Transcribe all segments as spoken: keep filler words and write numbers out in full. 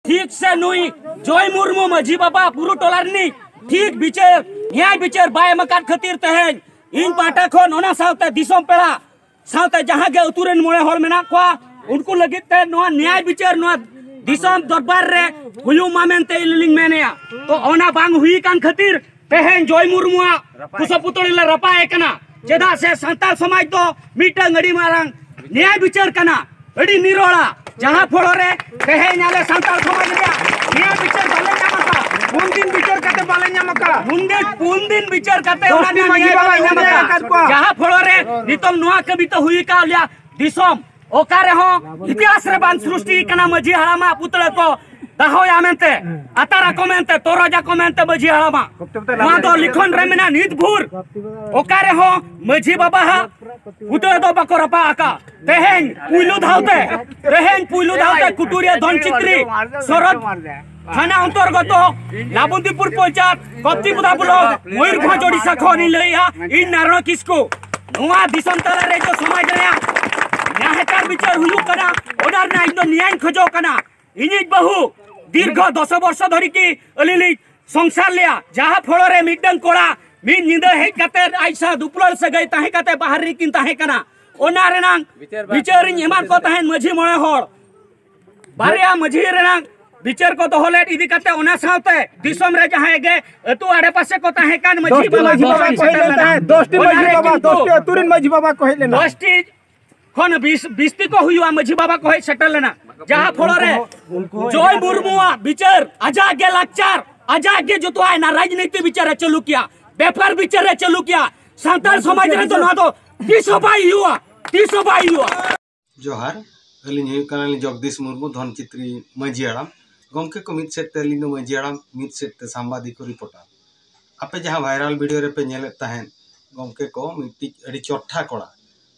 ᱴᱷᱤᱠ ᱥᱮ ᱱᱩᱭ ᱡᱚᱭ ᱢᱩᱨᱢᱩ ᱢᱟᱹᱡᱷᱤ ᱵᱟᱵᱟ ᱵᱩᱨᱩ ᱴᱚᱞᱟ ᱨᱤᱱᱤᱡ ᱴᱷᱤᱠ ᱵᱤᱪᱟᱹᱨ, ᱱᱮᱭᱟᱭ ᱵᱤᱪᱟᱹᱨ ᱵᱟᱭ ᱮᱢ ᱟᱠᱟᱫ ᱠᱷᱟᱹᱛᱤᱨ ᱛᱮᱦᱮᱧ ᱤᱧ ᱯᱟᱦᱴᱟ ᱠᱷᱚᱱ ᱚᱱᱟ ᱥᱟᱶᱛᱮ ᱫᱤᱥᱚᱢ ᱯᱮᱲᱟ ᱥᱟᱶᱛᱮ ᱡᱟᱦᱟᱸ ᱜᱮ ᱟᱹᱛᱩ ᱨᱮᱱ ᱢᱚᱬᱮ ᱦᱚᱲ ᱢᱮᱱᱟᱜ ᱠᱚᱣᱟ, ᱩᱱᱠᱩ ᱞᱟᱹᱜᱤᱫ ᱛᱮ ᱱᱚᱣᱟ ᱱᱮᱭᱟᱭ ᱵᱤᱪᱟᱹᱨ ᱱᱚᱣᱟ ᱫᱤᱥᱚᱢ ᱫᱚᱨᱵᱟᱨ ᱨᱮ ᱦᱩᱭᱩᱜ ᱢᱟ ᱢᱮᱱᱛᱮ ᱤᱧ ᱞᱤᱧ ᱢᱮᱱᱮᱜᱼᱟ᱾ ᱛᱚ ᱚᱱᱟ ᱵᱟᱝ ᱦᱩᱭ ᱠᱟᱱ ᱠᱷᱟᱹᱛᱤᱨ ᱛᱮᱦᱮᱧ ᱡᱚᱭ ᱢᱩᱨᱢᱩᱣᱟᱜ ᱠᱩᱥᱟᱹ ᱯᱩᱛᱲᱤ ᱞᱮ ᱨᱟᱯᱟᱜ ᱮ ᱠᱟᱱᱟ᱾ ᱪᱮᱫᱟᱜ ᱥᱮ ᱥᱟᱱᱛᱟᱲ ᱥᱚᱢᱟᱡᱽ ᱫᱚ ᱢᱤᱫᱴᱟᱝ ᱟᱹᱰᱤ ᱢᱟᱨᱟᱝ ᱱᱮᱭᱟᱭ ᱵᱤᱪᱟᱹᱨ ᱠᱟᱱᱟ, ᱟᱹᱰᱤ ᱱᱤᱨᱚᱲᱟ, ᱡᱟᱦᱟᱸ ᱯᱷᱚᱲᱚ ᱨᱮ ᱛᱮᱦᱮᱧ ᱟᱞᱮ ᱥᱟᱱᱛᱟᱲ ᱥᱚᱢᱟᱡᱽ ᱨᱮᱭᱟᱜ ᱱᱮᱭᱟᱭ ᱵᱤᱪᱟᱹᱨ ᱵᱟᱞᱮ ᱧᱟᱢ ᱟᱠᱟᱫ᱾ ᱯᱩᱱ ᱫᱤᱱ ᱵᱤᱪᱟᱹᱨ ᱠᱟᱛᱮ ᱵᱟᱞᱮ ᱧᱟᱢ ᱟᱠᱟᱫ᱾ ᱯᱩᱱ ᱫᱤᱱ, ᱯᱩᱱ ᱫᱤᱱ ᱵᱤᱪᱟᱹᱨ ᱠᱟᱛᱮ ᱫᱚᱥ ᱚᱱᱟ ᱴᱤ ᱨᱮᱱᱟᱜ ᱢᱟᱹᱡᱷᱤ ᱱᱮᱭᱟᱭ ᱵᱟᱵᱟ ᱵᱟᱞᱮ ᱧᱟᱢ ᱧᱟᱢ ᱟᱠᱟᱫ᱾ ᱟᱠᱟᱫ ᱠᱚᱣᱟ᱾ ᱡᱟᱦᱟᱸ ᱯᱷᱚᱲᱚ ᱨᱮ ᱱᱤᱛᱚᱝ ᱱᱚᱣᱟ ᱠᱟᱹᱢᱤ ᱛᱚ ᱦᱩᱭ ᱟᱠᱟᱫ ᱞᱮᱭᱟ, ᱫᱤᱥᱚᱢ ᱚᱠᱟ ᱨᱮᱦᱚᱸ ᱤᱛᱤᱦᱟᱥ ᱨᱮ ᱵᱟᱝ ᱥᱨᱤᱥᱴᱤ ᱠᱟᱱᱟ ᱢᱟᱹᱡᱷᱤ ᱦᱟᱲᱟᱢᱟᱜ ᱯᱩᱛᱲᱟᱹ ᱠᱚ ᱫᱟᱦᱚᱭᱟ ᱢᱮᱱᱛᱮ, ᱟᱛᱟᱨ ᱟᱠᱚ ᱢᱮᱱᱛᱮ, ᱛᱚᱨᱚᱡ ᱟᱠᱚ ᱢᱮᱱᱛᱮ ᱢᱟᱹᱡᱷᱤ ᱦᱟᱲᱟᱢᱟᱜ᱾ ᱱᱚᱣᱟ ᱫᱚ ᱞᱤᱠᱷᱚᱱ ᱨᱮ ᱢᱮᱱᱟᱜᱼᱟ ᱱᱤᱛ ᱵᱷᱳᱨ᱾ ᱚᱠᱟ ᱨᱮᱦᱚᱸ ᱢᱟᱹᱡᱷᱤ ᱵᱟᱵᱟ ᱦᱟᱜ ᱯᱩᱛᱲᱟᱹ ᱫᱚ ᱵᱟᱠᱚ ᱨᱟᱯᱟᱜ ᱟᱠᱟᱫ᱾ ᱛᱮᱦᱮᱧ ᱯᱩᱭᱞᱩ ᱫᱷᱟᱣ ᱛᱮ, ᱛᱮᱦᱮᱧ ᱯᱩᱭᱞᱩ ᱫᱷᱟᱣ ᱛᱮ ᱠᱩᱴᱩᱨᱤᱭᱟᱹ ᱫᱷᱚᱱ ᱪᱤᱛᱨᱤ ᱥᱚᱨᱚᱛ ᱛᱷᱟᱱᱟ ᱚᱱᱛᱚᱨᱜᱚᱛᱚ ᱞᱟᱵᱚᱱᱫᱤᱯᱩᱨ ᱯᱚᱧᱪᱟᱭᱮᱛ, ᱠᱚᱯᱛᱤᱯᱚᱫᱟ ᱵᱞᱚᱠ, ᱢᱚᱭᱩᱨᱵᱷᱚᱸᱡᱽ, ᱳᱰᱤᱥᱟ ᱠᱷᱚᱱ ᱤᱧ ᱞᱟᱹᱭᱮᱜᱼᱟ, ᱤᱧ ᱱᱟᱨᱟᱭᱚᱬ ᱠᱤᱥᱠᱩ᱾ ᱱᱚᱣᱟ ᱫᱤᱥᱚᱢ ᱛᱟᱞᱟ ᱨᱮ ᱡᱚ ᱥᱚᱢᱟᱡᱽ ᱨᱮᱭᱟᱜ ᱱᱟᱦᱟᱪᱟᱨ ᱵᱤᱪᱟᱹᱨ ᱦᱩᱭᱩᱜ ᱠᱟᱱᱟ, ᱚᱱᱟ ᱨᱮᱱᱟᱜ ᱤᱧ ᱫᱚ ᱱᱮᱭᱟᱧ ᱠᱷᱚᱡᱚᱜ ᱠᱟᱱᱟ᱾ ᱤᱧᱤᱡ ᱵᱟᱹᱦᱩ ᱫᱤᱨᱜᱷᱚ ᱫᱚᱥ ᱵᱚᱨᱥᱚ ᱫᱷᱚᱨᱤ ᱠᱤ ᱟᱹᱞᱤᱧ ᱞᱤᱧ ᱥᱚᱝᱥᱟᱨ ᱞᱮᱭᱟ, ᱡᱟᱦᱟᱸ ᱯᱷᱚᱲᱚ ᱨᱮ ᱢᱤᱫᱴᱟᱝ ᱠᱚᱲᱟ ᱢᱤᱫ ᱧᱤᱫᱟᱹ ᱦᱮᱡ ᱠᱟᱛᱮ ᱟᱡ ᱥᱟᱶ ᱫᱩᱯᱞᱟᱹᱲ ᱥᱟᱹᱜᱟᱹᱭ ᱛᱟᱦᱮᱸ ᱠᱟᱛᱮ ᱵᱟᱦᱨᱮ ᱨᱮᱠᱤᱱ ᱛᱟᱦᱮᱸ ᱠᱟᱱᱟ᱾ ᱚᱱᱟ ᱨᱮᱱᱟᱝ ᱵᱤᱪᱟᱹᱨᱤᱧ ᱮᱢᱟᱫ ᱠᱚ ᱛᱟᱦᱮᱸᱫ ᱢᱟᱹᱡᱷᱤ ᱢᱚᱬᱮ ᱦᱚᱲ, ᱵᱟᱨᱭᱟ ᱢᱟᱹᱡᱷᱤ ᱨᱮᱱᱟᱝ ᱵᱤᱪᱟᱹᱨ ᱠᱚ ᱫᱚᱦᱚ ᱞᱮᱫ ᱤᱫᱤ ᱠᱟᱛᱮ ᱚᱱᱟ ᱥᱟᱶᱛᱮ ᱫᱤᱥᱚᱢ ᱨᱮ ᱡᱟᱦᱟᱸᱭ ᱜᱮ ᱟᱹᱛᱩ ᱟᱲᱮ ᱯᱟᱥᱮ ᱠᱚ ᱛᱟᱦᱮᱸ ᱠᱟᱱ ᱢᱟᱹᱡᱷᱤ ᱫᱚᱥᱴᱤ ᱵᱟᱵᱟ ᱢᱟᱹᱡᱷᱤ ᱠᱚ ᱵᱟᱵᱟ ᱠᱚ ᱦᱮᱡ ᱥᱮᱴᱮᱨ ᱞᱮᱱ ᱞᱮᱱᱟ᱾ ᱛᱟᱦᱮᱸᱫ, ᱫᱚᱥᱴᱤ ᱚᱱᱟ ᱢᱟᱹᱡᱷᱤ ᱨᱮ ᱵᱟᱵᱟ, ᱠᱤᱱᱛᱩ ᱫᱚᱥᱴᱤ ᱟᱹᱛᱩ ᱨᱮᱱ ᱢᱟᱹᱡᱷᱤ ᱵᱟᱵᱟ ᱠᱚ ᱦᱮᱡ ᱞᱮᱱᱟ᱾ ᱫᱚᱥᱴᱤ ᱠᱷᱚᱱ ᱵᱤᱥ, ᱵᱤᱥᱛᱤ ᱠᱚ ᱦᱩᱭᱩᱜᱼᱟ, ᱢᱟᱹᱡᱷᱤ ᱵᱟᱵᱟ ᱠᱚ ᱦᱮᱡ ᱥᱮᱴᱮᱨ ᱞᱮᱱᱟ, ᱡᱟᱦᱟᱸ ᱯᱷᱚᱲᱚ ᱨᱮ ᱡᱚᱭ ᱢᱩᱨᱢᱩᱣᱟᱜ ᱵᱤᱪᱟᱹᱨ, ᱟᱡᱟᱜ ᱜᱮ ᱞᱟᱠᱪᱟᱨ, ᱟᱡᱟᱜ ᱜᱮ ᱡᱚᱛᱚᱣᱟᱜ ᱮᱱᱟ, ᱨᱟᱡᱽᱱᱤᱛᱤ ᱵᱤᱪᱟᱹᱨ ᱮ ᱪᱟᱹᱞᱩ ᱠᱮᱭᱟ, ᱵᱮᱯᱟᱨ ᱵᱤᱪᱟᱹᱨ ᱮ ᱪᱟᱹᱞᱩ ᱠᱮᱭᱟ᱾ ᱥᱟᱱᱛᱟᱲ ᱥᱚᱢᱟᱡᱽ ᱨᱮᱫᱚ ᱱᱚᱣᱟ ᱫᱚ ᱛᱤᱥ ᱦᱚᱸ ᱵᱟᱭ ᱦᱩᱭᱩᱜᱼᱟ, ᱛᱤᱥ ᱦᱚᱸ ᱵᱟᱭ ᱦᱩᱭᱩᱜᱼᱟ᱾ ᱡᱚᱦᱟᱨ, ᱟᱹᱞᱤᱧ ᱦᱩᱭᱩᱜ ᱠᱟᱱᱟᱞᱤᱧ ᱡᱚᱜᱽᱫᱤᱥ ᱢᱩᱨᱢᱩ, ᱫᱷᱚᱱᱪᱤᱛᱨᱤ ᱢᱟᱹᱡᱷᱤ ᱦᱟᱲᱟᱢ᱾ ᱜᱚᱢᱠᱮ ᱠᱚ ᱢᱤᱫ ᱥᱮᱫ ᱛᱮ ᱟᱹᱞᱤᱧ ᱫᱚ ᱢᱟᱹᱡᱷᱤ ᱦᱟᱲᱟᱢ, ᱢᱤᱫ ᱥᱮᱫ ᱛᱮ ᱥᱟᱢᱵᱟᱫᱤᱠ ᱨᱤᱯᱳᱨᱴᱟᱨ᱾ ᱟᱯᱮ ᱡᱟᱦᱟᱸ ᱵᱷᱟᱭᱨᱟᱞ ᱵᱷᱤᱰᱤᱭᱳ ᱨᱮᱯᱮ ᱧᱮᱞᱮᱫ ᱛᱟᱦᱮᱸᱫ ᱜᱚᱢᱠᱮ ᱠᱚ ᱢᱤᱫᱴᱤᱡ ᱟᱹᱰᱤ ᱪᱚᱴᱴᱷᱟ ᱠᱚᱲᱟ,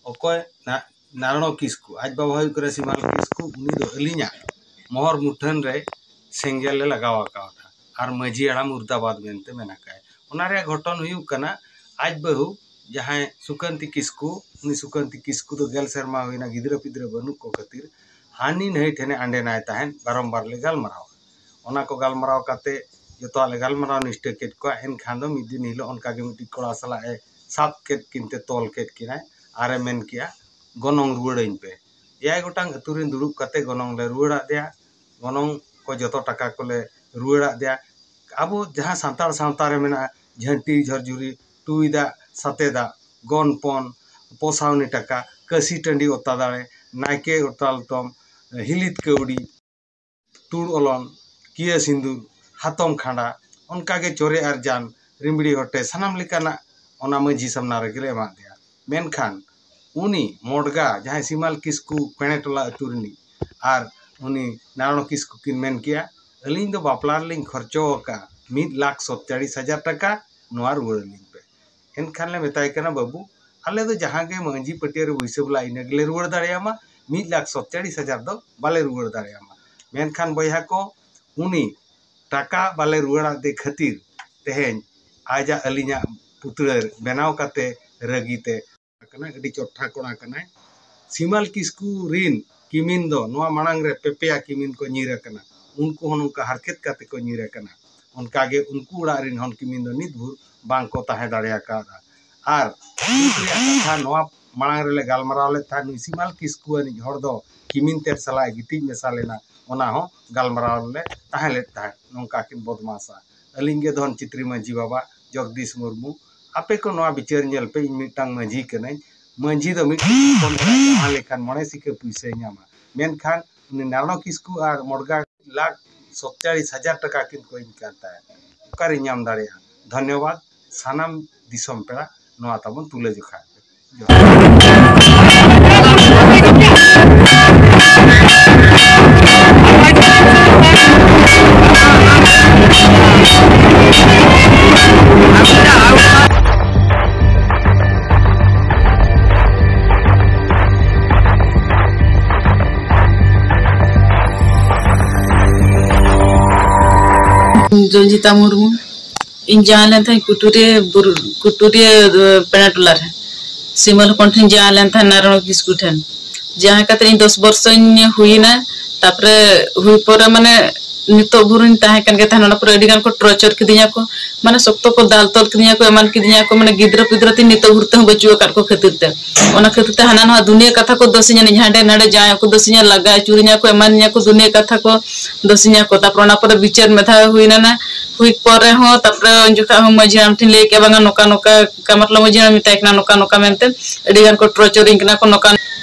ᱚᱠᱚᱭ ᱱᱟ-, ᱱᱟᱨᱟᱭᱚᱬ ᱠᱤᱥᱠᱩ, ᱟᱡ ᱵᱟᱵᱟ ᱦᱩᱭᱩᱜ ᱠᱟᱱᱟ ᱥᱤᱢᱟᱞ ᱠᱤᱥᱠᱩ, ᱩᱱᱤ ᱫᱚ ᱟᱹᱞᱤᱧᱟᱜ ᱢᱚᱦᱚᱨ ᱢᱩᱴᱷᱟᱹᱱ ᱨᱮ ᱥᱮᱸᱜᱮᱞ ᱮ ᱞᱟᱜᱟᱣ ᱟᱠᱟᱣᱫᱟ ᱟᱨ ᱢᱟᱹᱡᱷᱤ ᱦᱟᱲᱟᱢ ᱢᱩᱨᱫᱟᱵᱟᱫᱽ ᱢᱮᱱᱛᱮ ᱢᱮᱱ ᱟᱠᱟᱫᱼᱟᱭ᱾ ᱚᱱᱟ ᱨᱮᱭᱟᱜ ᱜᱷᱚᱴᱚᱱ ᱦᱩᱭᱩᱜ ᱠᱟᱱᱟ, ᱟᱡ ᱵᱟᱹᱦᱩ ᱡᱟᱦᱟᱸᱭ ᱥᱩᱠᱟᱱᱛᱤ ᱠᱤᱥᱠᱩ, ᱩᱱᱤ ᱥᱩᱠᱟᱱᱛᱤ ᱠᱤᱥᱠᱩ ᱫᱚ ᱜᱮᱞ ᱥᱮᱨᱢᱟ ᱦᱩᱭᱱᱟ, ᱜᱤᱫᱽᱨᱟᱹ ᱯᱤᱫᱽᱨᱟᱹ ᱵᱟᱹᱱᱩᱜ ᱠᱚ ᱠᱷᱟᱹᱛᱤᱨ ᱦᱟᱹᱱᱤ ᱱᱟᱹᱭ ᱴᱷᱮᱱᱮ ᱟᱸᱰᱮᱱᱟᱭ ᱛᱟᱦᱮᱸᱫ, ᱵᱟᱨᱚᱢᱵᱟᱨ ᱞᱮ ᱜᱟᱞᱢᱟᱨᱟᱣᱟ᱾ ᱚᱱᱟ ᱠᱚ ᱜᱟᱞᱢᱟᱨᱟᱣ ᱠᱟᱛᱮ ᱡᱚᱛᱚᱣᱟᱜ ᱞᱮ ᱜᱟᱞᱢᱟᱨᱟᱣ ᱱᱤᱥᱴᱟᱹ ᱠᱮᱫ ᱠᱚᱣᱟ᱾ ᱮᱱᱠᱷᱟᱱ ᱫᱚ ᱢᱤᱫ ᱫᱤᱱ ᱦᱤᱞᱳᱜ ᱚᱱᱠᱟ ᱜᱮ ᱢᱤᱫᱴᱤᱡ ᱠᱚᱲᱟ ᱥᱟᱞᱟᱜ ᱮ ᱥᱟᱵ ᱠᱮᱫ ᱠᱤᱱ ᱛᱮ ᱛᱚᱞ ᱠᱮᱫ ᱠᱤᱱᱟᱭ ᱟᱨᱮ ᱢᱮᱱ ᱠᱮᱜᱼᱟ, "ᱜᱚᱱᱚᱝ ᱨᱩᱣᱟᱹᱲᱟᱹᱧ ᱯᱮ᱾" ᱮᱭᱟᱭ ᱜᱚᱴᱟᱝ ᱟᱹᱛᱩ ᱨᱮᱱ ᱫᱩᱲᱩᱵ ᱠᱟᱛᱮ ᱜᱚᱱᱚᱝ ᱞᱮ ᱨᱩᱣᱟᱹᱲᱟᱫ ᱫᱮᱭᱟ᱾ ᱜᱚᱱᱚᱝ ᱠᱚ ᱡᱚᱛᱚ ᱴᱟᱠᱟ ᱠᱚᱞᱮ ᱨᱩᱣᱟᱹᱲᱟᱫ ᱫᱮᱭᱟ᱾ ᱟᱵᱚ ᱡᱟᱦᱟᱸ ᱥᱟᱱᱛᱟᱲ ᱥᱟᱶᱛᱟ ᱨᱮ ᱢᱮᱱᱟᱜᱼᱟ, ᱡᱷᱟᱹᱱᱴᱤ ᱡᱷᱚᱨᱡᱷᱩᱨᱤ, ᱴᱩᱭ ᱫᱟᱜ ᱥᱟᱛᱮ ᱫᱟᱜ, ᱜᱚᱱᱯᱚᱱ, ᱯᱚᱥᱟᱣᱱᱤ ᱴᱟᱠᱟ, ᱠᱟᱹᱥᱤ ᱴᱟᱺᱰᱤ ᱚᱛᱟ ᱫᱟᱲᱮ, ᱱᱟᱭᱠᱮ ᱚᱨᱛᱟᱞ ᱛᱚᱢ, ᱦᱤᱞᱤᱛ ᱠᱟᱹᱣᱰᱤ, ᱛᱩᱲ ᱚᱞᱚᱱ, ᱠᱤᱭᱟᱹ ᱥᱤᱸᱫᱩᱨ, ᱦᱟᱛᱚᱢ ᱠᱷᱟᱸᱰᱟ, ᱚᱱᱠᱟᱜᱮ ᱪᱚᱨᱮ ᱟᱨ ᱡᱟᱱ, ᱨᱤᱢᱲᱤ ᱦᱚᱴᱮ, ᱥᱟᱱᱟᱢ ᱞᱮᱠᱟᱱᱟᱜ ᱚᱱᱟ ᱢᱟᱹᱡᱷᱤ ᱥᱟᱢᱱᱟ ᱨᱮᱜᱮ ᱞᱮ ᱮᱢᱟᱫ ᱫᱮᱭᱟ᱾ ᱢᱮᱱᱠᱷᱟᱱ ᱩᱱᱤ ᱢᱚᱰᱜᱟ, ᱡᱟᱦᱟᱸᱭ ᱥᱤᱢᱟᱞ ᱠᱤᱥᱠᱩ ᱯᱮᱬᱮ ᱴᱚᱞᱟ ᱟᱹᱛᱩ ᱨᱤᱱᱤᱡ, ᱟᱨ ᱩᱱᱤ ᱱᱟᱨᱟᱭᱚᱬ ᱠᱤᱥᱠᱩ ᱠᱤᱱ ᱢᱮᱱ ᱠᱮᱜᱼᱟ, "ᱟᱹᱞᱤᱧ ᱫᱚ ᱵᱟᱯᱞᱟ ᱨᱮᱞᱤᱧ ᱠᱷᱚᱨᱪᱚ ᱟᱠᱟᱫᱼᱟ ᱢᱤᱫ ᱞᱟᱠᱷ ᱥᱚᱛᱪᱟᱲᱤᱥ ᱦᱟᱡᱟᱨ ᱴᱟᱠᱟ, ᱱᱚᱣᱟ ᱨᱩᱣᱟᱹᱲ ᱟᱹᱞᱤᱧ ᱯᱮ᱾" ᱮᱱᱠᱷᱟᱱ ᱞᱮ ᱢᱮᱛᱟᱭ ᱠᱟᱱᱟ, "ᱵᱟᱹᱵᱩ, ᱟᱞᱮ ᱫᱚ ᱡᱟᱦᱟᱸ ᱜᱮ ᱢᱟᱹᱡᱷᱤ ᱯᱟᱹᱴᱤᱭᱟᱹ ᱨᱮᱵᱚ ᱦᱤᱥᱟᱹᱵ ᱞᱟ, ᱤᱱᱟᱹ ᱜᱮᱞᱮ ᱨᱩᱣᱟᱹᱲ ᱫᱟᱲᱮᱭᱟᱢᱟ, ᱢᱤᱫ ᱞᱟᱠᱷ ᱥᱚᱛᱪᱟᱲᱤᱥ ᱦᱟᱡᱟᱨ ᱫᱚ ᱵᱟᱞᱮ ᱨᱩᱣᱟᱹᱲ ᱫᱟᱲᱮᱭᱟᱢᱟ᱾" ᱢᱮᱱᱠᱷᱟᱱ ᱵᱚᱭᱦᱟ ᱠᱚ, ᱩᱱᱤ ᱴᱟᱠᱟ ᱵᱟᱞᱮ ᱨᱩᱣᱟᱹᱲᱟᱫᱮ ᱠᱷᱟᱹᱛᱤᱨ ᱛᱮᱦᱮᱧ ᱟᱡᱟᱜ ᱟᱹᱞᱤᱧᱟᱜ ᱯᱩᱛᱲᱟᱹ ᱵᱮᱱᱟᱣ ᱠᱟᱛᱮ ᱨᱟᱹᱜᱤ ᱛᱮ ᱠᱟᱱᱟ, ᱟᱹᱰᱤ ᱪᱚᱴᱷᱟ ᱠᱚᱲᱟ ᱠᱟᱱᱟᱭ᱾ ᱥᱤᱢᱟᱞ ᱠᱤᱥᱠᱩ ᱨᱤᱱ ᱠᱤᱢᱤᱱ ᱫᱚ ᱱᱚᱣᱟ ᱢᱟᱲᱟᱝ ᱨᱮ ᱯᱮᱯᱮᱭᱟ ᱠᱤᱢᱤᱱ ᱠᱚ ᱧᱤᱨ ᱟᱠᱟᱱᱟ, ᱩᱱᱠᱩ ᱦᱚᱸ ᱱᱚᱝᱠᱟ ᱦᱟᱨᱠᱮᱛ ᱠᱟᱛᱮ ᱠᱚ ᱧᱤᱨ ᱟᱠᱟᱱᱟ᱾ ᱚᱱᱠᱟᱜᱮ ᱩᱱᱠᱩ ᱚᱲᱟᱜ ᱨᱤᱱ ᱦᱚᱸ ᱠᱤᱢᱤᱱ ᱫᱚ ᱱᱤᱛ ᱵᱷᱳᱨ ᱵᱟᱝ ᱠᱚ ᱛᱟᱦᱮᱸ ᱫᱟᱲᱮ ᱟᱠᱟᱫᱟ᱾ ᱟᱨ ᱫᱩᱠ ᱨᱮᱭᱟᱜ ᱠᱟᱛᱷᱟ, ᱱᱚᱣᱟ ᱢᱟᱲᱟᱝ ᱨᱮᱞᱮ ᱜᱟᱞᱢᱟᱨᱟᱣ ᱞᱮᱫ ᱛᱟᱦᱮᱸᱫ, ᱱᱩᱭ ᱥᱤᱢᱟᱞ ᱠᱤᱥᱠᱩ ᱟᱹᱱᱤᱡ ᱦᱚᱲ ᱫᱚ ᱠᱤᱢᱤᱱ ᱛᱮᱫ ᱥᱟᱞᱟᱜ ᱮ ᱜᱤᱛᱤᱡ ᱢᱮᱥᱟ ᱞᱮᱱᱟ, ᱚᱱᱟ ᱦᱚᱸ ᱜᱟᱞᱢᱟᱨᱟᱣ ᱨᱮᱞᱮ ᱛᱟᱦᱮᱸ ᱞᱮᱫ ᱛᱟᱦᱮᱸᱫ᱾ ᱱᱚᱝᱠᱟ ᱠᱤᱱ ᱵᱚᱫᱢᱟᱥᱟ᱾ ᱟᱹᱞᱤᱧ ᱜᱮ ᱫᱷᱚᱱ ᱪᱤᱛᱨᱤ ᱢᱟᱹᱡᱷᱤ ᱵᱟᱵᱟ ᱡᱚᱜᱽᱫᱤᱥ ᱢᱩᱨᱢᱩ, ᱟᱯᱮ ᱠᱚ ᱱᱚᱣᱟ ᱵᱤᱪᱟᱹᱨ ᱧᱮᱞ ᱯᱮ, ᱤᱧ ᱢᱤᱫᱴᱟᱝ ᱢᱟᱹᱡᱷᱤ ᱠᱟᱹᱱᱟᱹᱧ᱾ ᱢᱟᱹᱡᱷᱤ ᱫᱚ ᱢᱤᱫᱴᱟᱝ ᱦᱚᱯᱚᱱ ᱮᱨᱟ ᱡᱟᱦᱟᱸ ᱞᱮᱠᱷᱟᱱ ᱢᱚᱬᱮ ᱥᱤᱠᱟᱹ ᱯᱩᱭᱥᱟᱹᱭ ᱧᱟᱢᱟ, ᱢᱮᱱᱠᱷᱟᱱ ᱩᱱᱤ ᱱᱟᱨᱟᱭᱚᱬ ᱠᱤᱥᱠᱩ ᱟᱨ ᱢᱚᱰᱜᱟ ᱞᱟᱠᱷ ᱥᱚᱛᱪᱟᱲᱤᱥ ᱦᱟᱡᱟᱨ ᱴᱟᱠᱟ ᱠᱤᱱ ᱠᱚᱭᱤᱧ ᱠᱟᱱ ᱛᱟᱦᱮᱸᱫ, ᱚᱠᱟᱨᱮᱧ ᱧᱟᱢ ᱫᱟᱲᱮᱭᱟᱜᱼᱟ? ᱫᱷᱚᱱᱭᱚᱵᱟᱫ ᱥᱟᱱᱟᱢ ᱫᱤᱥᱚᱢ ᱯᱮᱲᱟ, ᱱᱚᱣᱟ ᱛᱟᱵᱚᱱ ᱛᱩᱞᱟᱹ ᱡᱚᱠᱷᱟ᱾ ᱡᱚᱱᱡᱤᱛᱟ ᱢᱩᱨᱢᱩ᱾ ᱤᱧ ᱡᱟᱶᱟᱭ ᱞᱮᱱ ᱛᱟᱦᱮᱸᱫ ᱠᱩᱴᱩᱨᱤᱭᱟᱹ ᱵᱩᱨᱩ, ᱠᱩᱴᱩᱨᱤᱭᱟᱹ, ᱮ, ᱯᱮᱲᱟ ᱴᱚᱞᱟ ᱨᱮ᱾ ᱥᱤᱢᱟᱹᱞ ᱦᱚᱯᱚᱱ ᱴᱷᱮᱱ ᱡᱟᱶᱟᱭ ᱞᱮᱱ ᱛᱟᱦᱮᱸᱫ ᱱᱟᱨᱟᱭᱚᱬ ᱠᱤᱥᱠᱩ ᱴᱷᱮᱱ᱾ ᱡᱟᱦᱟᱸ ᱠᱟᱛᱮ ᱤᱧ ᱫᱚᱥ ᱵᱚᱨᱥᱚᱧ ᱦᱩᱭᱱᱟ, ᱛᱟᱯᱚᱨᱮ ᱦᱩᱭ ᱯᱚᱨᱮ ᱢᱟᱱᱮ ᱱᱤᱛᱚᱜ ᱵᱷᱳᱨᱤᱧ ᱛᱟᱦᱮᱸ ᱠᱟᱱ ᱜᱮ ᱛᱟᱦᱮᱱ, ᱚᱱᱟ ᱯᱚᱨᱮ ᱟᱹᱰᱤ ᱜᱟᱱ ᱠᱚ ᱴᱚᱨᱪᱟᱨ ᱠᱤᱫᱤᱧᱟ ᱠᱚ, ᱢᱟᱱᱮ ᱥᱚᱠᱛᱚ ᱠᱚ ᱫᱟᱞ ᱛᱚᱞ ᱠᱤᱫᱤᱧᱟ ᱠᱚ, ᱮᱢᱟᱱ ᱠᱤᱫᱤᱧᱟ ᱠᱚ, ᱢᱟᱱᱮ ᱜᱤᱫᱽᱨᱟᱹ ᱯᱤᱫᱽᱨᱟᱹ ᱛᱤᱧ ᱱᱤᱛᱚᱜ ᱵᱷᱳᱨ ᱛᱮᱦᱚᱸ ᱵᱟᱹᱪᱩᱜ ᱟᱠᱟᱫ ᱠᱚ ᱠᱷᱟᱹᱛᱤᱨ ᱛᱮ, ᱚᱱᱟ ᱠᱷᱟᱹᱛᱤᱨ ᱛᱮ ᱦᱟᱱᱟ ᱱᱟᱣᱟ ᱫᱩᱱᱤᱭᱟᱹ ᱠᱟᱛᱷᱟ ᱠᱚ ᱫᱚᱥᱤᱧᱟ, ᱦᱟᱸᱰᱮ ᱱᱟᱰᱮ ᱡᱟᱶᱟᱭ ᱠᱚ ᱫᱚᱥᱤᱧᱟ, ᱞᱟᱜᱟ ᱟᱹᱪᱩᱨᱤᱧᱟ ᱠᱚ, ᱮᱢᱟᱱᱤᱧᱟ ᱠᱚ, ᱫᱩᱱᱤᱭᱟᱹ ᱠᱟᱛᱷᱟ ᱠᱚ ᱫᱚᱥᱤᱧᱟ ᱠᱚ᱾ ᱛᱟᱯᱚᱨᱮ ᱚᱱᱟ ᱯᱚᱨᱮ ᱵᱤᱪᱟᱹᱨ ᱢᱮᱫᱷᱟ ᱦᱩᱭᱱᱟ ᱱᱟ, ᱦᱩᱭ ᱯᱚᱨᱮ ᱦᱚᱸ ᱛᱟᱯᱚᱨᱮ ᱩᱱ ᱡᱚᱠᱷᱟᱜ ᱦᱚᱸ ᱢᱟᱹᱡᱷᱤ ᱦᱟᱲᱟᱢ ᱴᱷᱮᱱ ᱞᱟᱹᱭ ᱠᱮᱜᱼᱟ, ᱵᱟᱝᱟ ᱱᱚᱝᱠᱟ ᱱᱚᱝᱠᱟ ᱠᱟᱢᱟᱨ ᱞᱚ ᱢᱟᱹᱡᱷᱤ ᱦᱟᱲᱟᱢ ᱢᱮᱛᱟᱭ ᱠᱟᱱᱟ, ᱱᱚᱝᱠᱟ ᱱᱚᱝᱠᱟ ᱢᱮᱱᱛᱮ ᱟᱹᱰᱤ ᱜᱟᱱ ᱠᱚ ᱴᱚᱨᱪᱟᱨᱤᱧ ᱠᱟᱱᱟ ᱠᱚ, ᱱᱚᱝᱠᱟ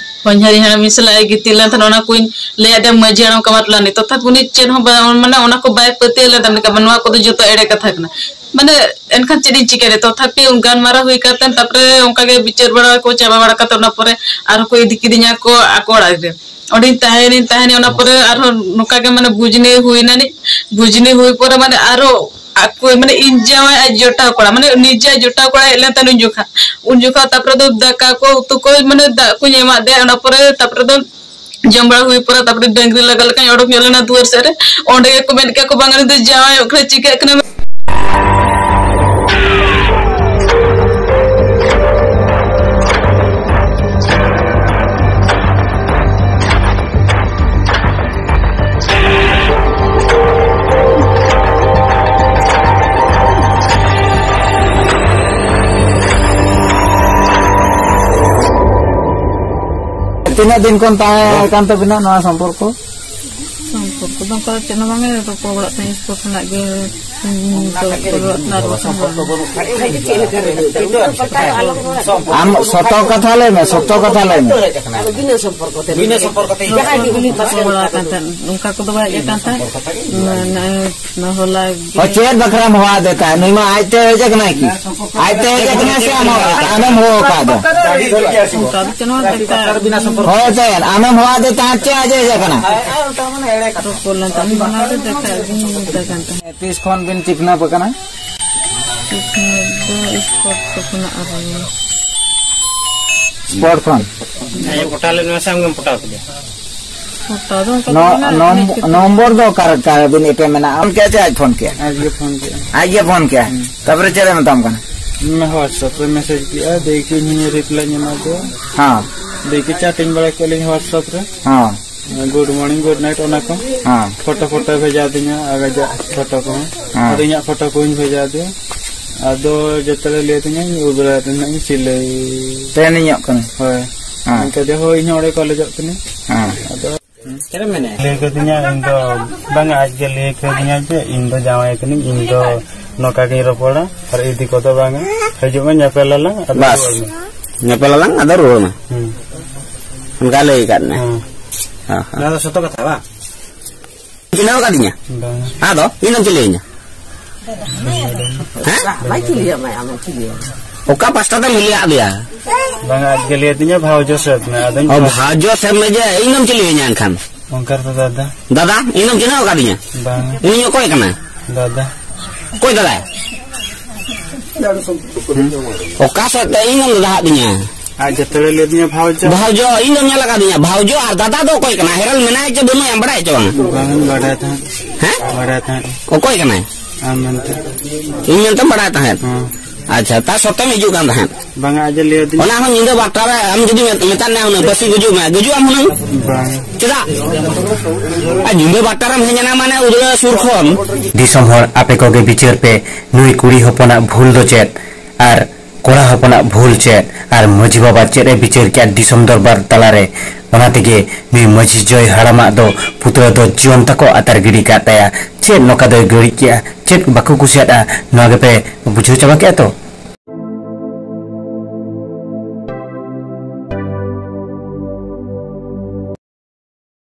ᱦᱚᱧᱦᱟᱨᱤᱧ ᱦᱟᱲᱟᱢᱤᱧ ᱥᱟᱞᱟᱜ ᱮ ᱜᱤᱛᱤᱡ ᱞᱮᱱ ᱛᱟᱦᱮᱱ, ᱚᱱᱟ ᱠᱚᱧ ᱞᱟᱹᱭ ᱟᱫᱮᱭᱟ ᱢᱟᱹᱡᱷᱤ ᱦᱟᱲᱟᱢ ᱠᱟᱢᱟᱨ ᱞᱟᱹᱱᱤ, ᱛᱚᱛᱷᱟᱯᱤ ᱩᱱᱤ ᱪᱮᱫ ᱦᱚᱸ ᱵᱟᱭ, ᱢᱟᱱᱮ ᱚᱱᱟ ᱠᱚ ᱵᱟᱭ ᱯᱟᱹᱛᱭᱟᱹᱣ ᱞᱮᱱ ᱛᱟᱦᱮᱸ, ᱢᱮᱱᱫᱟ, "ᱱᱚᱣᱟ ᱠᱚᱫᱚ ᱡᱚᱛᱚ ᱮᱲᱮ ᱠᱟᱛᱷᱟ ᱠᱟᱱᱟ", ᱢᱟᱱᱮ ᱮᱱᱠᱷᱟᱱ ᱪᱮᱫ ᱤᱧ ᱪᱤᱠᱟᱹᱭᱟ? ᱛᱚᱛᱷᱟᱯᱤ ᱜᱟᱞᱢᱟᱨᱟᱣ ᱦᱩᱭ ᱠᱟᱛᱮ ᱛᱟᱯᱚᱨᱮ ᱚᱱᱠᱟ ᱜᱮ ᱵᱤᱪᱟᱹᱨ ᱵᱟᱲᱟ ᱠᱚ ᱪᱟᱵᱟ ᱵᱟᱲᱟ ᱠᱟᱛᱮ ᱚᱱᱟ ᱯᱚᱨᱮ ᱟᱨᱦᱚᱸ ᱠᱚ ᱤᱫᱤ ᱠᱤᱫᱤᱧᱟ ᱠᱚ ᱟᱠᱚ ᱚᱲᱟᱜ ᱨᱮ᱾ ᱚᱸᱰᱮᱧ ᱛᱟᱦᱮᱸᱭᱮᱱᱟᱹᱧ, ᱛᱟᱦᱮᱸᱭᱮᱱᱟᱹᱧ, ᱚᱱᱟ ᱯᱚᱨᱮ ᱟᱨᱦᱚᱸ ᱱᱚᱝᱠᱟ ᱜᱮ ᱢᱟᱱᱮ ᱵᱩᱡᱽᱱᱤ ᱦᱩᱭᱱᱟ ᱱᱤᱡ, ᱵᱩᱡᱽᱱᱤ ᱦᱩᱭ ᱯᱚᱨᱮ ᱢᱟᱱᱮ ᱟᱨᱦᱚᱸ ᱟᱠᱚ ᱢᱟᱱᱮ ᱤᱧ ᱡᱟᱶᱟᱭ ᱟᱡ ᱡᱚᱴᱟᱣ ᱠᱚᱲᱟ, ᱢᱟᱱᱮ ᱱᱤᱡᱮ ᱟᱡ ᱡᱚᱴᱟᱣ ᱠᱚᱲᱟ ᱦᱮᱡ ᱞᱮᱱ ᱛᱟᱦᱮᱱ ᱩᱱ ᱡᱚᱠᱷᱟ, ᱩᱱ ᱡᱚᱠᱷᱟ ᱛᱟᱯᱚᱨᱮ ᱫᱚ ᱫᱟᱠᱟ ᱠᱚ ᱩᱛᱩ ᱠᱚ ᱢᱟᱱᱮ ᱫᱟᱜ ᱠᱚᱧ ᱮᱢᱟᱫ ᱫᱮᱭᱟ, ᱚᱱᱟ ᱯᱚᱨᱮ ᱛᱟᱯᱚᱨᱮ ᱫᱚ ᱡᱚᱢ ᱵᱟᱲᱟ ᱦᱩᱭ ᱯᱚᱨᱮ ᱛᱟᱯᱚᱨᱮ ᱰᱟᱹᱝᱨᱤ ᱞᱟᱜᱟ ᱞᱮᱠᱟᱧ ᱚᱰᱚᱠ ᱧᱚᱜ ᱞᱮᱱᱟ ᱫᱩᱣᱟᱹᱨ ᱥᱮᱫ ᱨᱮ, ᱚᱸᱰᱮ ᱜᱮᱠᱚ ᱢᱮᱱ ᱠᱮᱫ ᱠᱚ, "ᱵᱟᱝ, ᱩᱱᱤ ᱫᱚ ᱡᱟᱶᱟᱭᱚᱜ ᱠᱟᱱᱟ, ᱪᱤᱠᱟᱹᱜ ᱠᱟᱱᱟ?" ᱛᱤᱱᱟᱹᱜ ᱫᱤᱱ ᱠᱷᱚᱱ ᱛᱟᱦᱮᱸ ᱠᱟᱱ ᱛᱟᱵᱤᱱᱟ ᱱᱚᱣᱟ ᱥᱚᱢᱯᱚᱨᱠᱚ? ᱥᱚᱢᱯᱚᱨᱠᱚ ᱫᱚ ᱚᱱᱠᱟ ᱪᱮᱫ ᱦᱚᱸ ᱵᱟᱝ, ᱨᱚᱯᱚᱲ ᱵᱟᱲᱟᱜ ᱛᱟᱦᱮᱸ ᱥᱠᱩᱞ ᱠᱷᱚᱱᱟᱜ ᱜᱮ, ᱨᱚᱯᱚᱲ ᱵᱟᱲᱟᱜ ᱛᱟᱦᱮᱸ ᱟᱨ ᱵᱟᱠᱷᱟᱱ ᱵᱟᱝ᱾ ᱟᱢ ᱥᱚᱛᱚ ᱠᱟᱛᱷᱟ ᱞᱟᱹᱭ ᱢᱮ, ᱥᱚᱛᱚ ᱠᱟᱛᱷᱟ ᱞᱟᱹᱭ ᱢᱮ᱾ ᱵᱤᱱᱟᱹ ᱥᱚᱢᱯᱚᱨᱠᱚ ᱛᱮ᱾ ᱵᱤᱱᱟᱹ ᱥᱚᱢᱯᱚᱨᱠᱚ ᱛᱮ᱾ ᱡᱟᱦᱟᱸᱭ ᱜᱮ ᱩᱱᱤ ᱯᱟᱥᱮ ᱨᱚᱯᱚᱲ ᱵᱟᱲᱟ ᱠᱟᱱ ᱛᱟᱦᱮᱸᱫ, ᱚᱱᱠᱟ ᱠᱚᱫᱚ ᱵᱟᱭ ᱦᱮᱡ ᱟᱠᱟᱱ ᱛᱟᱦᱮᱸᱫ᱾ ᱱᱚ-, ᱱᱚ-, ᱱᱚ-, ᱦᱚᱞᱟ ᱜᱮ᱾ ᱦᱳᱭ, ᱪᱮᱫ ᱵᱟᱠᱷᱨᱟᱢ ᱦᱚᱦᱚ ᱟᱫᱮ ᱛᱟᱦᱮᱸᱫ? ᱱᱩᱭ ᱢᱟ ᱟᱡᱛᱮ ᱦᱮᱡ ᱟᱠᱟᱱᱟᱭ ᱠᱤ? ᱟᱡᱛᱮ ᱦᱮᱡ ᱟᱠᱟᱱᱟᱭ ᱥᱮ ᱟᱢ ᱦᱚ-, ᱟᱢᱮᱢ ᱦᱚᱦᱚ ᱟᱠᱟᱫ ᱫᱚ? ᱚᱱᱠᱟ ᱫᱚ ᱪᱮᱫ ᱦᱚᱸ ᱵᱟᱝ ᱫᱚᱨᱠᱟᱨ᱾ ᱦᱳᱭ, ᱪᱮᱫ? ᱟᱢᱮᱢ ᱦᱚᱦᱚ ᱟᱫᱮ ᱛᱟᱦᱮᱸᱫ ᱪᱮ ᱟᱡ ᱦᱮᱡ ᱟᱠᱟᱱᱟ? ᱨᱚᱯᱚᱲ ᱞᱮᱱ ᱛᱟᱦᱮᱸᱫ, ᱚᱱᱟ ᱫᱚ ᱫᱮᱠᱷᱟ ᱟᱹᱜᱩᱧ ᱢᱮᱛᱟᱭ ᱠᱟᱱ ᱛᱟᱦᱮᱸᱫ᱾ ᱛᱤᱥ ᱠᱷᱚᱱ ᱵᱤᱱ ᱪᱤᱠᱱᱟᱹᱯ ᱟᱠᱟᱱᱟ? ᱪᱤᱠᱱᱟᱹᱯ ᱫᱚ ᱥᱯᱳᱨᱴ ᱠᱷᱚᱱᱟᱜ ᱟᱨ ᱥᱯᱳᱨᱴ ᱠᱷᱚᱱ? ᱦᱮᱸ, ᱯᱚᱴᱟᱣ ᱞᱮᱱ ᱢᱮᱥᱮ, ᱟᱢᱜᱮᱢ ᱯᱚᱴᱟᱣ ᱠᱮᱫᱮᱭᱟ᱾ ᱯᱚᱴᱟᱣ ᱫᱚ ᱚᱱᱠᱟ ᱫᱚ ᱱᱚ-, ᱵᱟᱝᱟ, ᱱᱚᱢ-, ᱮᱱᱮᱡ ᱠᱷᱟᱹᱛᱤᱨ᱾ ᱱᱚᱢᱵᱚᱨ ᱫᱚ ᱚᱠᱟ ᱨᱮ, ᱚᱠᱟ ᱨᱮ ᱵᱤᱱ ᱮᱯᱮᱢ ᱮᱱᱟ? ᱟᱢ ᱠᱮᱫ ᱪᱮ ᱟᱡ ᱯᱷᱳᱱ ᱠᱮᱫ? ᱟᱡ ᱜᱮ ᱯᱷᱳᱱ ᱠᱮᱫᱼᱟ᱾ ᱟᱡ ᱜᱮ ᱯᱷᱳᱱ ᱠᱮᱫᱼᱟ? ᱦᱩᱸ᱾ ᱛᱟᱯᱚᱨᱮ ᱪᱮᱫ ᱮ ᱢᱮᱛᱟᱢ ᱠᱟᱱᱟ? ᱢᱮ WhatsApp ᱨᱮ ᱢᱮᱥᱮᱡᱽ ᱠᱮᱫᱼᱟ, ᱫᱮᱭ ᱠᱤ ᱤᱧ ᱨᱤᱯᱞᱟᱭ ᱮᱢᱟ ᱫᱮᱭᱟ᱾ ᱦᱮᱸ᱾ ᱫᱤᱠᱤ ᱪᱟᱴᱤᱝ ᱵᱟᱲᱟ ᱠᱮᱫ ᱞᱤᱧ WhatsApp ᱨᱮ᱾ ᱦᱚᱸ᱾ Good morning, good night, ᱚᱱᱟ ᱠᱚ᱾ ᱦᱚᱸ᱾ ᱯᱷᱳᱴᱳ, ᱯᱷᱳᱴᱳ ᱵᱷᱮᱡᱟ ᱫᱤᱧᱟ, ᱟᱡᱟᱜ ᱯᱷᱳᱴᱳ ᱠᱚᱦᱚᱸ᱾ ᱦᱚᱸ᱾ ᱟᱫᱚ ᱤᱧᱟᱹᱜ ᱯᱷᱳᱴᱳ ᱠᱚᱦᱚᱸᱧ ᱵᱷᱮᱡᱟ ᱫᱤᱭᱟ᱾ ᱟᱫᱚ ᱡᱚᱛᱚ ᱞᱮ ᱞᱟᱹᱭ ᱟᱹᱫᱤᱧᱟ, ᱤᱧ ᱩᱫᱩᱜ ᱟᱹᱫᱤᱧᱟ, ᱤᱧ ᱥᱤᱞᱟᱹᱭ᱾ ᱴᱨᱮᱱᱤᱝ ᱚᱜ ᱠᱟᱱᱟ᱾ ᱦᱳᱭ᱾ ᱦᱚᱸ᱾ ᱤᱱᱠᱟᱹ ᱫᱚ, ᱦᱳᱭ, ᱤᱧ ᱦᱚᱸ ᱚᱸᱰᱮ ᱠᱚᱞᱮᱡᱚᱜ ᱠᱟᱹᱱᱟᱹᱧ᱾ ᱦᱚᱸ᱾ ᱟᱫᱚ ᱪᱮᱫ ᱮᱢ ᱢᱮᱱᱮᱫ? ᱞᱟᱹᱭ ᱠᱟᱹᱫᱤᱧᱟ, ᱤᱧ ᱫᱚ ᱵᱟᱝᱟ, ᱟᱡ ᱜᱮ ᱞᱟᱹᱭ ᱠᱟᱹᱫᱤᱧᱟ ᱡᱮ ᱤᱧ ᱫᱚ ᱡᱟᱶᱟᱭ ᱠᱟᱹᱱᱟᱹᱧ, ᱤᱧ ᱫᱚ ᱱᱚᱝᱠᱟ ᱜᱤᱧ ᱨᱚᱯᱚᱲᱟ, ᱟᱨ ᱤᱫᱤ ᱠᱚᱫᱚ ᱵᱟᱝᱟ᱾ ᱦᱤᱡᱩᱜ ᱢᱮ, ᱧᱮᱯᱮᱞ ᱟᱞᱟᱝ, ᱟᱫᱚ ᱵᱟᱥ᱾ ᱨᱩᱣᱟᱹᱲ ᱢᱮ᱾ ᱧᱮᱯᱮᱞ ᱟᱞᱟᱝ, ᱟᱫᱚ ᱨᱩᱣᱟᱹᱲ ᱢᱮ᱾ ᱦᱩᱸ᱾ ᱚᱱᱠᱟ ᱞᱟᱹᱭ ᱟᱠᱟᱫ ᱢᱮ᱾ ᱦᱩᱸ᱾ ᱦᱚᱸ, ᱦᱚᱸ᱾ ᱱᱚᱣᱟ ᱫᱚ ᱥᱚᱛᱚ ᱠᱟᱛᱷᱟ, ᱵᱟᱝ? ᱪᱤᱱᱦᱟᱹᱣ ᱟᱠᱟᱫᱤᱧᱟ? ᱵᱟᱝᱟ᱾ ᱟᱫᱚ ᱤᱧ ᱫᱚᱢ ᱪᱤᱞᱤᱭᱟᱹᱧᱟ? ᱦᱮᱸ? ᱵᱟᱭ ᱪᱤᱞᱤᱭᱟᱢᱟ, ᱟᱢᱮ ᱪᱤᱞᱤᱭᱟᱢᱟ᱾ ᱚᱠᱟ ᱯᱟᱥᱴᱟ ᱛᱮᱢ ᱦᱤᱞᱤ ᱟᱫᱮᱭᱟ? ᱵᱟᱝᱟ, ᱟᱡ ᱜᱮ ᱞᱟᱹᱭ ᱟᱹᱫᱤᱧᱟ, ᱵᱷᱟᱣᱡᱚ ᱥᱮᱫ ᱢᱮ᱾ ᱟᱫᱚᱧ ᱚ, ᱵᱷᱟᱣᱡᱚ ᱥᱮᱫ ᱢᱮ ᱡᱮ, ᱤᱧ ᱫᱚᱢ ᱪᱤᱞᱤᱭᱟᱹᱧᱟ ᱮᱱᱠᱷᱟᱱ? ᱚᱱᱠᱟ ᱨᱮᱫᱚ ᱫᱟᱫᱟ᱾ ᱫᱟᱫᱟ, ᱤᱧ ᱫᱚᱢ ᱪᱤᱱᱦᱟᱹᱣ ᱟᱠᱟᱫᱤᱧᱟ? ᱵᱟᱝᱟ᱾ ᱩᱱᱤ ᱚᱠᱚᱭ ᱠᱟᱱᱟᱭ? ᱫᱟᱫᱟ᱾ ᱚᱠᱚᱭ ᱫᱟᱫᱟᱭ? ᱚᱠᱟ ᱥᱮᱫ ᱛᱮ ᱤᱧ ᱫᱚᱢ ᱫᱟᱫᱟ ᱟᱫᱤᱧᱟ? ᱟᱡ ᱡᱚᱛᱚ ᱞᱟᱹᱭ ᱟᱹᱫᱤᱧᱟ, ᱵᱷᱟᱣᱡᱚ᱾ ᱵᱷᱟᱣᱡᱚ, ᱤᱧ ᱫᱚᱢ ᱧᱮᱞ ᱟᱠᱟᱫᱤᱧᱟ? ᱵᱷᱟᱣᱡᱚ ᱟᱨ ᱫᱟᱫᱟ ᱫᱚ ᱚᱠᱚᱭ ᱠᱟᱱᱟ? ᱦᱮᱨᱮᱞ ᱢᱮᱱᱟᱭᱟ ᱪᱮ ᱵᱟᱹᱱᱩᱭᱟ, ᱵᱟᱲᱟᱭ ᱪᱮ ᱵᱟᱝᱟ? ᱵᱟᱝ ᱵᱟᱰᱟᱭ ᱛᱟᱦᱮᱸᱫ᱾ ᱦᱮᱸ? ᱵᱟᱰᱟᱭ ᱛᱟᱦᱮᱸᱫ᱾ ᱚᱠᱚᱭ ᱠᱟᱱᱟᱭ? ᱟᱢ ᱢᱮᱱᱛᱮ᱾ ᱤᱧ ᱢᱮᱱᱛᱮᱢ ᱵᱟᱲᱟᱭ ᱛᱟᱦᱮᱸᱫ? ᱦᱮᱸ᱾ ᱟᱪᱪᱷᱟ, ᱛᱟ ᱥᱚᱛᱛᱮᱢ ᱦᱤᱡᱩᱜ ᱠᱟᱱ ᱛᱟᱦᱮᱸᱫ? ᱵᱟᱝᱟ, ᱟᱡ ᱮ ᱞᱟᱹᱭ ᱟᱹᱫᱤᱧᱟ᱾ ᱚᱱᱟ ᱦᱚᱸ ᱧᱤᱫᱟᱹ ᱵᱟᱨᱴᱟ ᱨᱮ ᱟᱢ ᱡᱩᱫᱤ ᱢᱮᱛ-, ᱢᱮᱛᱟᱫ ᱢᱮᱭᱟ ᱦᱩᱱᱟᱹᱝ, ᱯᱟᱹᱥᱤ ᱜᱩᱡᱩᱜ ᱢᱮ, ᱜᱩᱡᱩᱜ ᱟᱢ ᱦᱩᱱᱟᱹᱝ? ᱵᱟᱝ᱾ ᱪᱮᱫᱟᱜ? ᱟᱨ ᱧᱤᱫᱟᱹ ᱵᱟᱨᱴᱟ ᱨᱮᱢ ᱦᱮᱡ ᱮᱱᱟ ᱢᱟᱱᱮ ᱩᱫᱽᱲᱟ ᱥᱩᱨ ᱠᱷᱚᱱ᱾ ᱫᱤᱥᱚᱢ ᱦᱚᱲ, ᱟᱯᱮ ᱠᱚᱜᱮ ᱵᱤᱪᱟᱹᱨ ᱯᱮ, ᱱᱩᱭ ᱠᱩᱲᱤ ᱦᱚᱯᱚᱱᱟᱜ ᱵᱷᱩᱞ ᱫᱚ ᱪᱮᱫ? ᱟᱨ ᱠᱚᱲᱟ ᱦᱚᱯᱚᱱᱟᱜ ᱵᱷᱩᱞ ᱪᱮᱫ? ᱟᱨ ᱢᱟᱹᱡᱷᱤ ᱵᱟᱵᱟ ᱪᱮᱫ ᱮ ᱵᱤᱪᱟᱹᱨ ᱠᱮᱫᱼᱟ ᱫᱤᱥᱚᱢ ᱫᱚᱨᱵᱟᱨ ᱛᱟᱞᱟᱨᱮ? ᱚᱱᱟ ᱛᱮᱜᱮ ᱱᱩᱭ ᱢᱟᱹᱡᱷᱤ ᱡᱚᱭ ᱦᱟᱲᱟᱢᱟᱜ ᱫᱚ ᱯᱩᱛᱲᱟᱹ ᱫᱚ ᱡᱤᱭᱚᱱ ᱛᱟᱠᱚ ᱟᱛᱟᱨ ᱜᱤᱰᱤ ᱠᱟᱫ ᱛᱟᱭᱟ᱾ ᱪᱮᱫ ᱱᱚᱝᱠᱟ ᱫᱚᱭ ᱜᱟᱹᱲᱤᱡ ᱠᱮᱫᱼᱟ? ᱪᱮᱫ ᱵᱟᱠᱚ ᱠᱩᱥᱤᱭᱟᱫᱼᱟ? ᱱᱚᱣᱟ ᱜᱮᱯᱮ ᱵᱩᱡᱷᱟᱹᱣ ᱪᱟᱵᱟ ᱠᱮᱫᱼᱟ ᱛᱚ?